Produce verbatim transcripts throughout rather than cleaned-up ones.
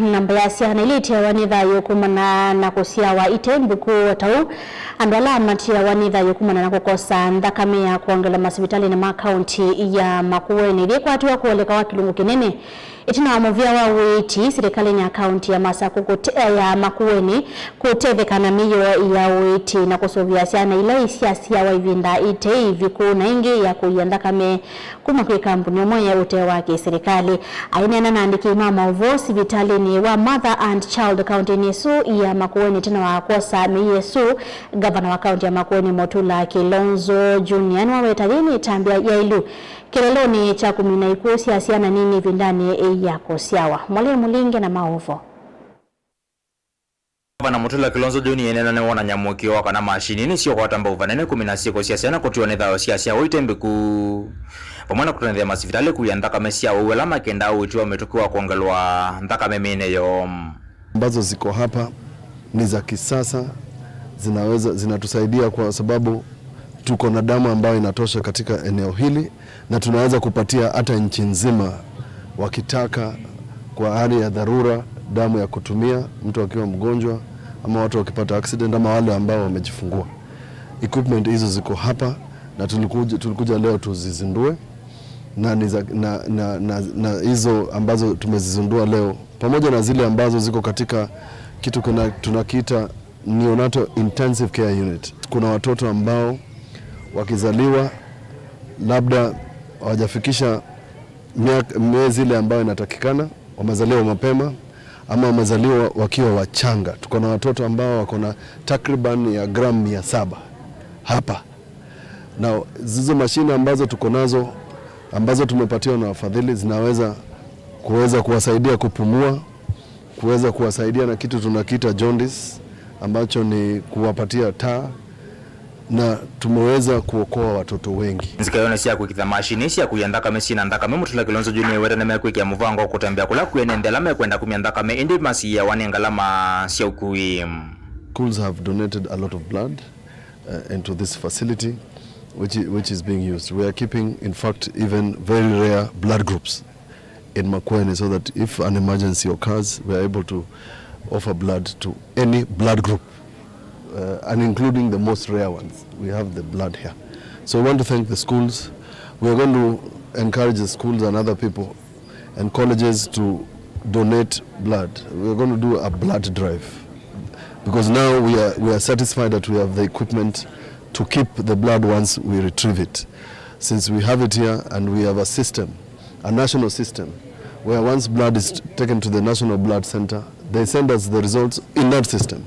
Namba ya syana ila itiawa nĩ thayũ kumana na kũsyawa ite mbĩku. O ta ũu, andũ ala matiawa nĩ thayũ kumana na kũkosa nthakame ya kwongelwa masivitalĩnĩ ma kaunti ya Makueni. Yĩkwatiwa kũoleka wa kĩlungu kĩnene. Ĩtina wa mũvĩa wa ũiiti, silikalĩnĩ ya kaunti ya Masaku kũte-, ya Makueni kũtetheka na mĩio ya ũiiti na kũsũvĩa syana ila isyasyawa ivinda ite iviku na ĩngĩ ya kũia nthakame kuma kwĩ kambuni ũmwe ya ũtee wa kĩsilikalĩ. Aineena na andĩki ma maũvoo sivitalĩnĩ wa Mother and Child kauntinĩ ĩsu ya Makueni ĩtina wa kwosa mĩio ĩsu, ngavana wa kaunti ya Makueni Mutula Kilonzo Junior nĩwaweta yĩĩ nĩ ĩtambya yailu kĩlelonĩ kya kũmina ikw'ũ sya syana nini ĩvindanĩ ya kũsyawa. Mwalĩe Mũlinge na maũvoo. Ngavana Mutula Kilonzo Junior ĩneena nĩwonany'a mũĩkĩĩo wa kana mashini nĩsyũkwata mbau vanene kũmina syĩko sya syana kũtiwa nĩ thayũ sya syawa ite mbĩku, vamwe na kũtonyethya masivitalĩ kũia nthakame sya ũu ala makendaa ũiiti wa mĩtũkĩ wa kwongelwa nthakame mĩĩnĩ yoo. Ambazo ziko hapa ni za kisasa, zinaweza, zinatusaidia kwa sababu tuko na damu ambayo inatosha katika eneo hili, na tunaweza kupatia hata nchi nzima wakitaka, kwa hali ya dharura, damu ya kutumia mtu akiwa mgonjwa ama watu wakipata accident ama wale ambao wamejifungua. Equipment hizo ziko hapa na tulikuja, tulikuja leo tuzizindue na, ni za- na, na, na, na hizo ambazo tumezizindua leo pamoja na zile ambazo ziko katika kitu kuna, tunakiita neonatal intensive care unit. Kuna watoto ambao wakizaliwa labda hawajafikisha miaka- miezi ile ambayo inatakikana, wamezaliwa mapema ama wamezaliwa wakiwa wachanga. Tuko na watoto ambao wako na takriban ya gramu mia saba hapa, na hizo mashine ambazo tuko nazo ambazo tumepatiwa na wafadhili zinaweza kuweza kuwasaidia kupumua, kuweza kuwasaidia na kitu tunakiita jaundice, ambacho ni kuwapatia taa, na tumeweza kuokoa watoto wengi. Nzika ĩyo nĩ sya kwĩkĩtha mashini sya kũia nthakame syĩ na nthakame. Mutula Kilonzo Junior nĩweta nĩmekwĩkĩa mũvango wa kũtembea kũla kwĩ ene nthĩ ala mekwenda kumya nthakame, ĩndĩ masiĩawa nĩ ngalama sya ũkui. Schools have donated a lot of blood uh, into this facility, which, i- which is being used. We are keeping, in fact, even very rare blood groups in Makueni, so that if an emergency occurs, we are able to offer blood to any blood group, uh, and including the most rare ones. We have the blood here. So we want to thank the schools. We are going to encourage the schools and other people and colleges to donate blood. We are going to do a blood drive because now we are, we are satisfied that we have the equipment to keep the blood once we retrieve it. Since we have it here and we have a system, a national system, where once blood is taken to the National Blood Center, they send us the results in that system.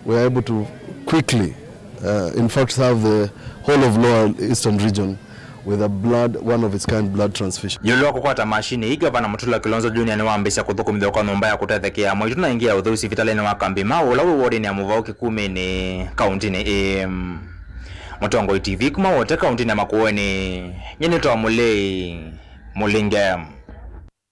We are able to quickly, uh, in fact, serve the whole of Lower Eastern region with a blood, one of its kind blood transfusion. Ĩũlũ wa kũkwata mashini ii, Ngavana Mutula Kilonzo Junior nĩwambĩĩsya kũthũkũmĩthw'a kwa nyũmba ya kũtethekea mwaitũ na ĩngĩ ya ũtheu sivitalĩnĩ wa Kambi Mao, ũla wĩ wodinĩ ya mũvao Kĩkumĩnĩ, kaũntĩnĩ ĩĩ. Mũtongoi T V kuma Wote, kaũntĩnĩ ya Makueni, nyie nĩtawa Mũlei Mũlinge.